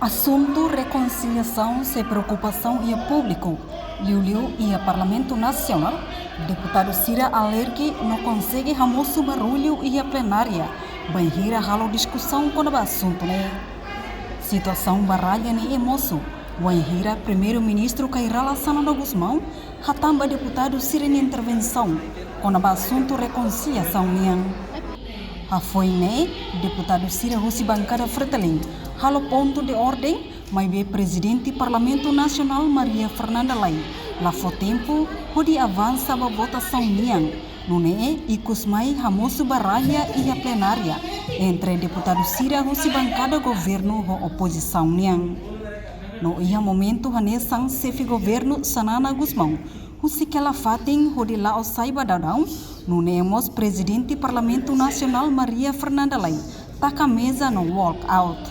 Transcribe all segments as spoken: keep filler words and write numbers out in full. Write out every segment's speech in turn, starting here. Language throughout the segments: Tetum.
Asuntu rekonsiliasaun sei preokupasaun iha públiku, liuliu iha Parlamentu Nasionál, deputadu sira alerta no konsege hamosu barullu iha plenária, bainhira halo diskusaun kona-ba asuntu ne'e. Situasaun barralla ne'e mosu, bainhira Primeiru-Ministru Kay Rala Xanana Gusmão hatán ba deputadu sira-nia intervensaun kona-ba asuntu rekonsiliasaun nian. Hafoin ne'e, deputadu sira husi bankada Fretilin halo pontu de orden, maibé Prezidente Parlamentu Nasionál Maria Fernanda Lay la fó tempu hodi avansa ba votasaun nian, nune'e ikus mai hamosu barralla iha plenária entre deputadu sira husi bankada governu ho opozisaun nian. No iha momentu hanesan xefe governu Xanana Gusmão husik hela fatin hodi la'o sai ba daudaun, nune'e mós Prezidente Parlamentu Nasionál Maria Fernanda Lay taka meza no walk out.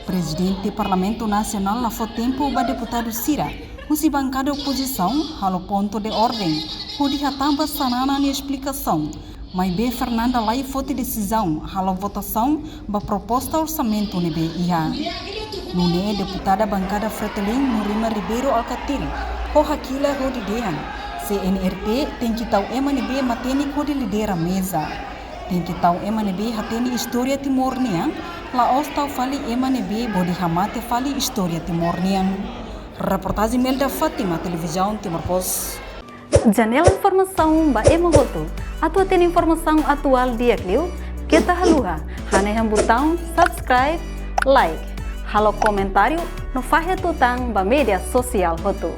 Prezidente Parlamentu Nasionál la fó tempu ba deputadu sira husi bankada opozisaun halo pontu de orden hodi hatán ba Xanana nia esplikasaun, maibé Fernanda Lay foti desizaun halo votasaun ba proposta orsamentu ne'ebé iha. Nune'e deputada bankada Fretilin Nurima Ribeiro Alkatiri ho hakilar hodi dehan, C N R T tenke tau ema ne'ebé matenek hodi lidera meza. Tenke tau ema ne'ebé hatene istória Timor nian, la'ós tau fali ema ne'ebé bodi hamate fali istória Timor nian. Reportajen Melda Fátima, Televizaun Timor Post. Janela informasaun ba ema hotu. Atu hatene informasaun atuál di'ak liu, keta haluha hanehan butaun subscribe, like, halo komentáriu no fahe tutan ba média sosiál hotu.